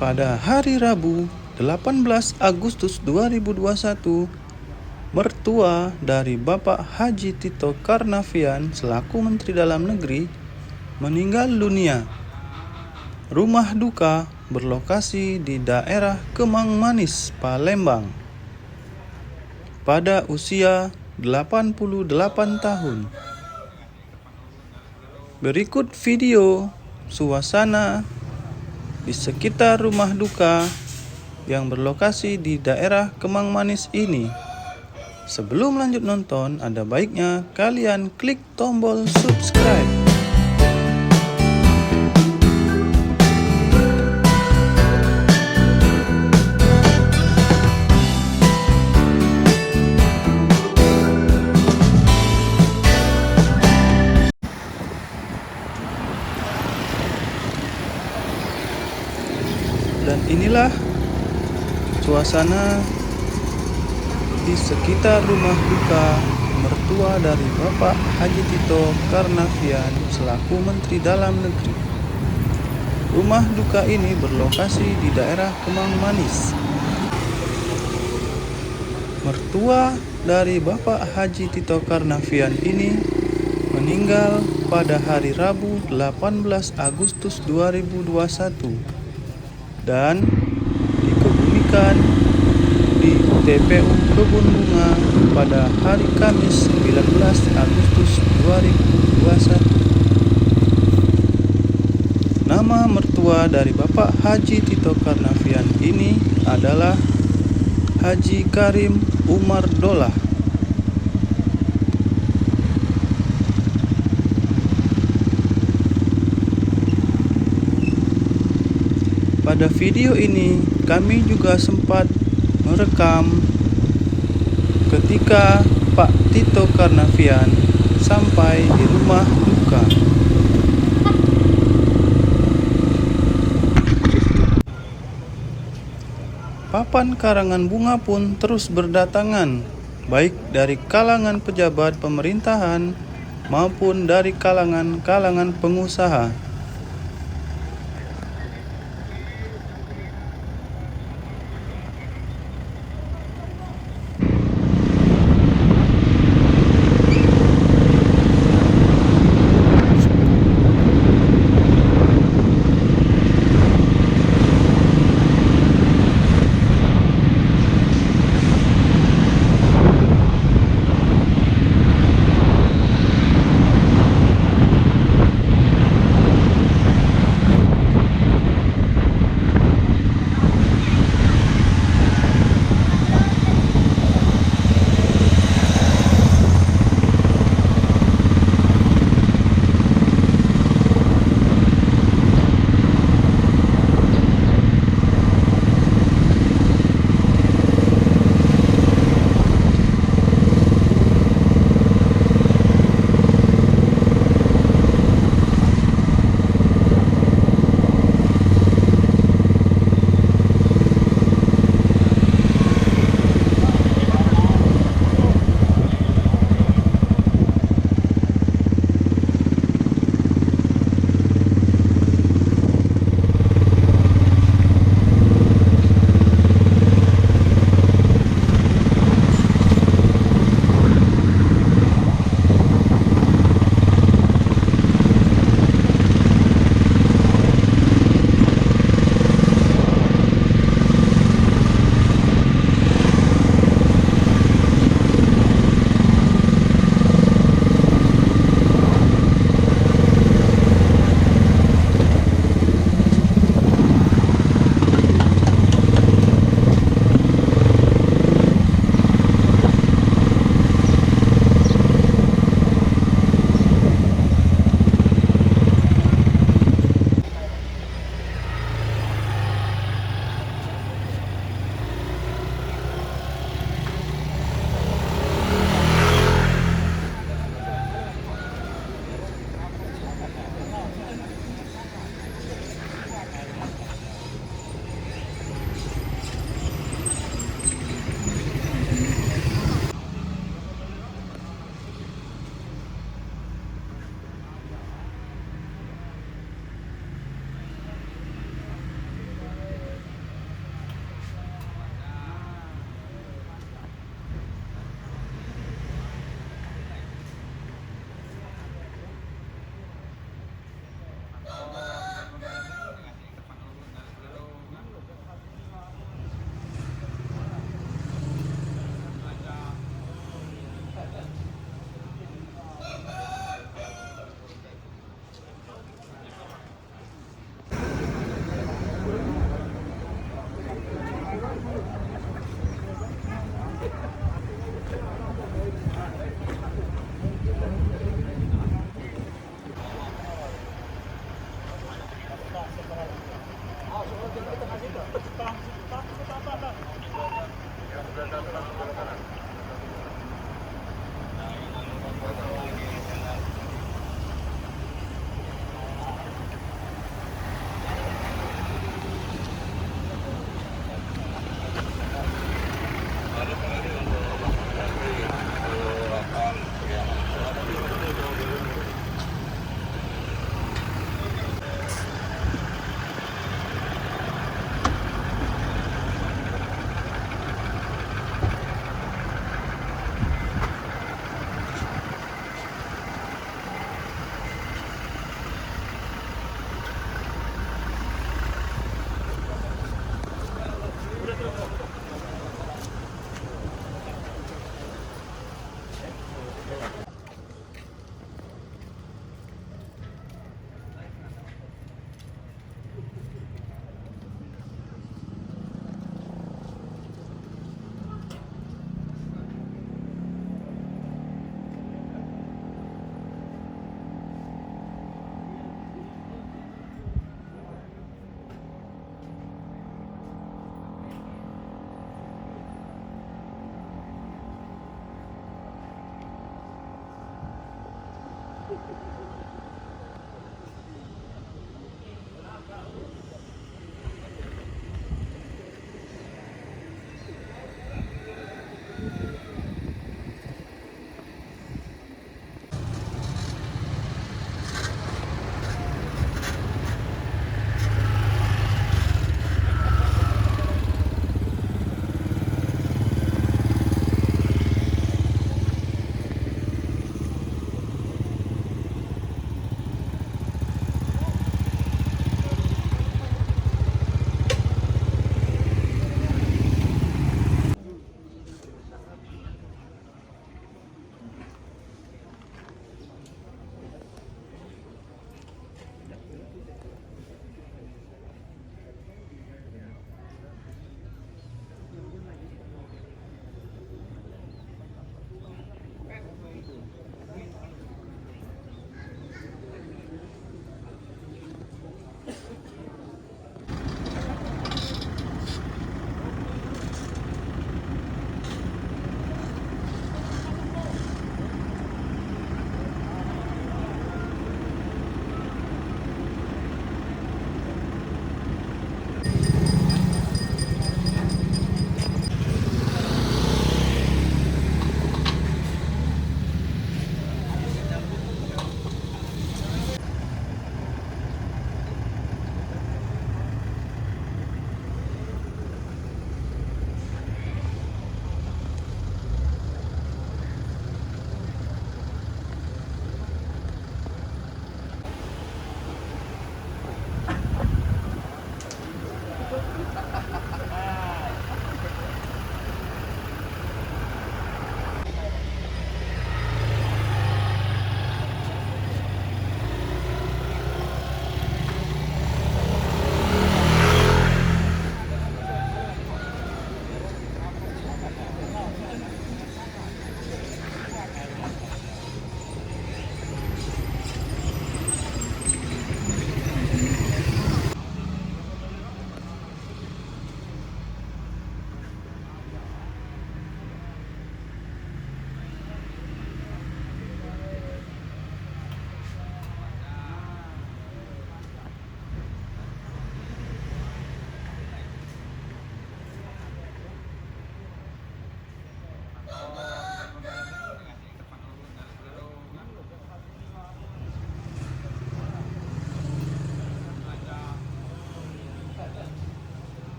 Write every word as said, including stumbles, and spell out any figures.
Pada hari Rabu, delapan belas Agustus dua ribu dua satu, mertua dari Bapak Haji Tito Karnavian selaku Menteri Dalam Negeri meninggal dunia. Rumah duka berlokasi di daerah Kemang Manis, Palembang, pada usia delapan puluh delapan tahun. Berikut video suasana di sekitar rumah duka yang berlokasi di daerah Kemang Manis ini. Sebelum lanjut nonton, ada baiknya kalian klik tombol subscribe. Dan inilah suasana di sekitar rumah duka mertua dari Bapak Haji Tito Karnavian selaku Menteri Dalam Negeri. Rumah duka ini berlokasi di daerah Kemang Manis. Mertua dari Bapak Haji Tito Karnavian ini meninggal pada hari Rabu, delapan belas Agustus dua ribu dua satu, dan dikebumikan di T P U Kebun Bunga pada hari Kamis, sembilan belas Agustus dua ribu dua satu. Nama mertua dari Bapak Haji Tito Karnavian ini adalah Haji Karim Umar Dolah. Pada video ini, kami juga sempat merekam ketika Pak Tito Karnavian sampai di rumah duka. Papan karangan bunga pun terus berdatangan, baik dari kalangan pejabat pemerintahan maupun dari kalangan-kalangan pengusaha.